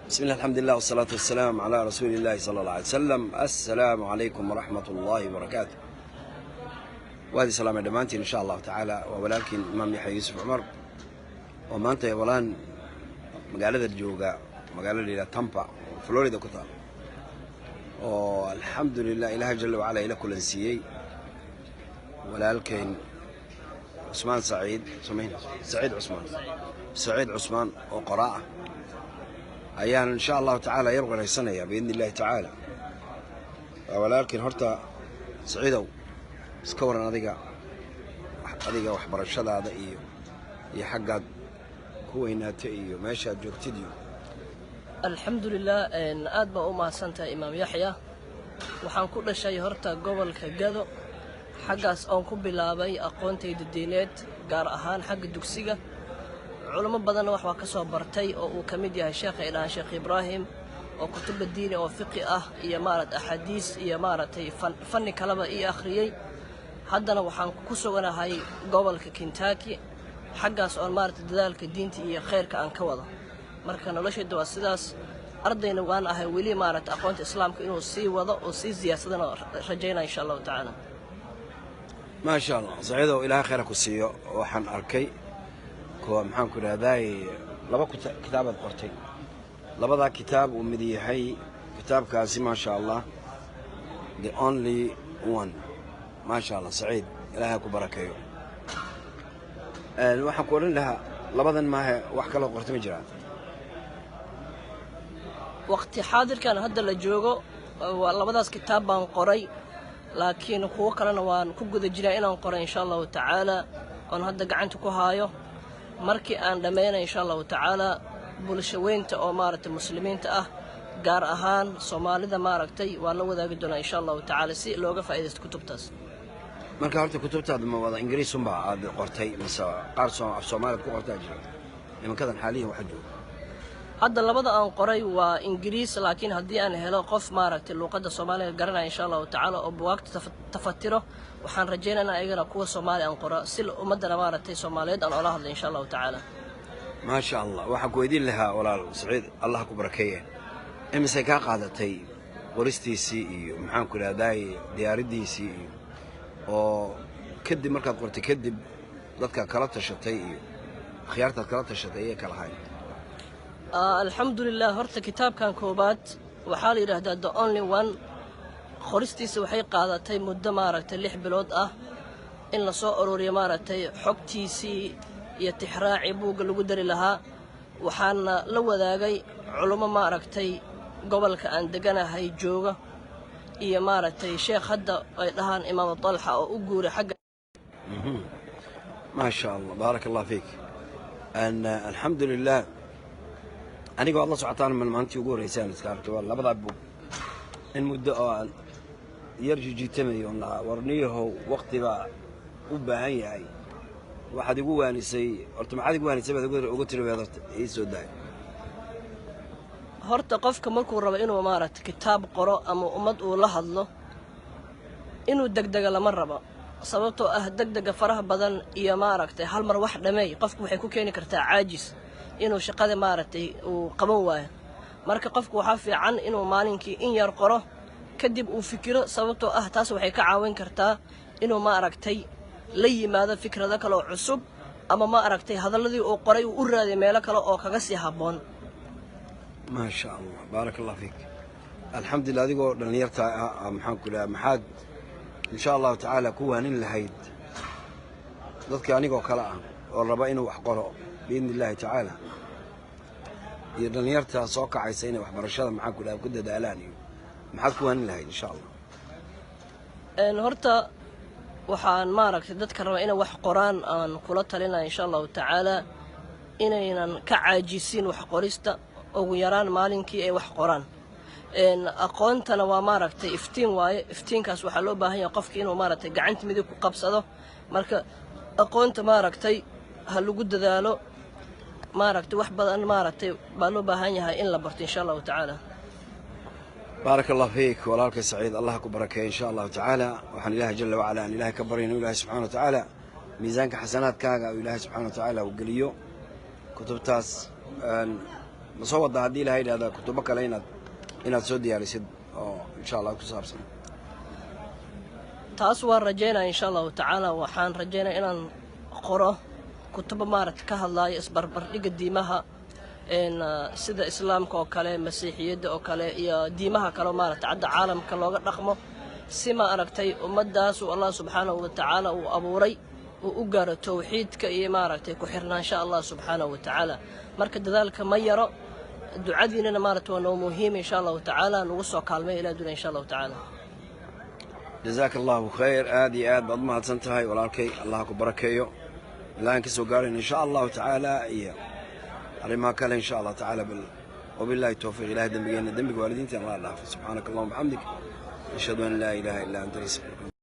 بسم الله، الحمد لله، والصلاة والسلام على رسول الله صلى الله عليه وسلم. السلام عليكم ورحمة الله وبركاته. Waadi salaamay dhammaantiin insha Allahu tacaala. Waa walaalkiin Imaam Yaxya Yuusuf Cumar oo maanta walaan magaalada jooga, magaalada la yidhaha Tampa oo Florida ku taal, oo alxamdu lilah Ilaahay jalla wacala ila kulansiiyey walaalkayn Cusmaan Saciid samayn, Saciid Cusmaan, Saciid Cusmaan oo qoraa ah ayaan insha Allahu tacaala yar waraysanaya biidni Illahi tacaala. Waa walaalkiin. Horta Saciidow, iska waran adiga waxbarashadaada iyo xaggaad ku weynaatay iyo meeshaad joogtid iyo Alxamdulilah, aad baa u mahadsantahay, Imaam Yaxya. Waxaan ku dhashay horta gobolka Gado, xaggaas oon ku bilaabay aqoontayda diineed, gaar ahaan xagga dugsiga. Culimo badanna wax waa ka soo bartay, oo uu ka mid yahay sheekha ay dhahaan Sheekh Ibraahim, oo kutuba diini oo fiqi ah iyo maarata axaadiis iyo maaragtay fanni kaleba ii akhriyey. Haddana waxaan ku suganahay gobolka Kentucky, xaggaas oon maaragtay dadaalka diinta iyo khayrka aan ka wado. Marka noloshayda waa sidaas, ardayna waan ahay weli, maaragtay aqoonta Islaamka inuu sii wado oo sii siyaasadana rajaynaya insha Allahu tacaala. Maasha Allah, Saciidow, Ilaahay khayra ku siiyo. Waxaan arkay kuwa, maxaan ku idhahdaay, laba kitaabaad qortay. Labadaa kitaab uu mid yahay kitaabkaasi, maasha Allah, The Only One. Maasha Allah, Saciid, Ilaahay ku barakeeyo. Waxaan ku odhan lahaa, labadan maahe wax kaloo qortay ma jiraan? Waqti xaadirkan hadda la joogo waa labadaas kitaab baan qoray, laakiin kuwo kalena waan ku guda jiraa inaan qoray insha Allahu tacaala, oon hadda gacanta ku haayo. Markii aan dhammaynay insha Allahu tacaala, bulsho weynta oo maaragtay Muslimiinta ah, gaar ahaan Soomaalida, maaragtay waa la wadaagi doonaa insha Allahu tacaala si looga faa'iidaysto kutubtaas. Marka horta kutubtaada ma wada Ingiriis unbaa aad qortay mise qaar af Soomaaliyaad ku qortaa jira nimankadan xaaliyan waxa jooga? Hadda labada aan qoray waa Ingiriis, laakiin haddii aan helo qof maaragtay luuqadda Soomaaliga garanaya insha Allahu tacaala oo buwaagta tafatiro, waxaan rajaynaynaa ayagana kuwa Soomaali aan qoro si ummaddana maaragtay Soomaaliyeed aan ola hadlay insha Allahu tacaala. Maasha Allah. Waxaan ku weydiin lahaa, walaal Saciid, Allah ku barakeeye, imisay kaa qaadatay qoristiisii iyo, maxaan ku idhahdaay, diyaaraddiisii iyo oo kadib markaad qortay kadib dadka kala tashatay iyo akhyaartaad kala tashatay ayay kala ahayd? Alxamdulilah, horta kitaabkan koobaad waxaa la yidhaahdaa The Only One. Qoristiisa waxay qaadatay muddo maaragtay 6 bilood ah in lasoo ururiyo maaragtay xogtiisii iyo tixraacii buugga lagu dari lahaa. Waxaana la wadaagay culummo maaragtay gobolka aan deganahay jooga iyo maaragtay sheekh hadda ay dhahaan Imaam Talxa oo u guuray xagga. Maasha Allah, baaraka Allah fiik. Alxamdu lilah, aniga waad la socotaan, maalintii ugu horreysay aan iska arkay waa labadaa buug in muddo oo aan yar jijiitamayo oon lahaa, warniyahow, waqti baa u baahan yahay. Waxaad igu waanisay, horta maxaad igu waanisay baad ugu tiri baad horta ii soo daay? Horta qofka markuu rabo inuu maaragtay kitaab qoro ama ummad uu la hadlo, inuu degdega lama rabo, sababtoo ah degdega faraha badan iyo maaragtay hal mar wax dhameey qofku waxay ku keeni kartaa caajis, inuu shaqada maaragtay uu qaban waayo. Marka qofku waxaa fiican inuu maalinkii in yar qoro, kadib uu fikiro, sababtoo ah taas waxay ka caawin kartaa inuu maaragtay la yimaado fikrado kale oo cusub, ama ma aragtay hadalladii uu qoray uu u raadiyo meelo kale oo kaga sii habboon. Maasha Allah, baaraka Allah fiik. Alxamdulilah, adigoo dhallinyarta ah, maxaan ku idhaha, maxaad insha Allahu tacaala ku waanin lahayd dadka anigoo kale ah oo raba inuu wax qoro biidni Illahi tacaala, iyo dhallinyarta soo kacaysa inay waxbarashada, maxaan ku idhaha, ku dadaalaan, iyo maxaad ku waanin lahayd insha Allah? Horta waxaan maaragtay dadka raba inay wax qoraan aan kula talinaya insha Allahu tacaala inaynan ka caajisin wax qorista, ugu yaraan maalinkii ay wax qoraan. Aqoontana waa maaragtay iftiin waaye. Iftiinkaas waxaa loo baahan yahay qofki inuu maaragtay gacanta midig ku qabsado. Marka aqoonta maaragtay ha lagu dadaalo, maaragtay wax badan maaragtay baa loo baahan yahay in la barto insha Allahu tacaala. Baaraka Allah fiik, walaalkay Saciid, Allah ku barakeeyo insha Allahu tacaala. Waxaan Ilahay jalla wacala aan Ilahay ka baryayno Ilahay subxana wa tacaala miisaanka xasanaadkaaga uu Ilaahay subxana wa tacaala uu geliyo kutubtaas. Ma soo wadaa haddii Ilahay yidhahda kutubo kale inaad soo diyaarisid oo insha Allah ku saabsan? Taas waan rajaynaya, insha Allahu tacaala. Waxaan rajaynaya inaan qoro kutubo maaragta ka hadlaayo isbarbardhigga diimaha, sida Islaamka oo kale, Masiixiyadda oo kale iyo diimaha kale oo maaragta cadda caalamka looga dhaqmo, si ma aragtay ummaddaas uu Allah subxaanahu wa tacaala uu abuuray uu u gaaro towxiidka iyo maaragtay ku xirnaansha Allah subxaanahu wa tacaala. Marka dadaalka ma yaro, ducadiinana maaragta waa noo muhiim, insha Allahu tacaala. Nagu soo kaalmay ilaa dunya, insha Allahu tacaala. Jazaaka Allahu khayr. Aad iyo aad baad umahadsan tahay, walaalkay. Allah ku barakeeyo. Ilaa aan ka soo gaarayn, insha Allahu tacaala, iyo arrimaha kale, insha Allah tacaala. Bal wabillahi towfiiq. Ilahay dembigeena, dembiga waalidiinta Allah dhaafo. Subxaanaka Allahuma bixamdik, ashhadu an laa ilaha illa anta, nastaghfiruka.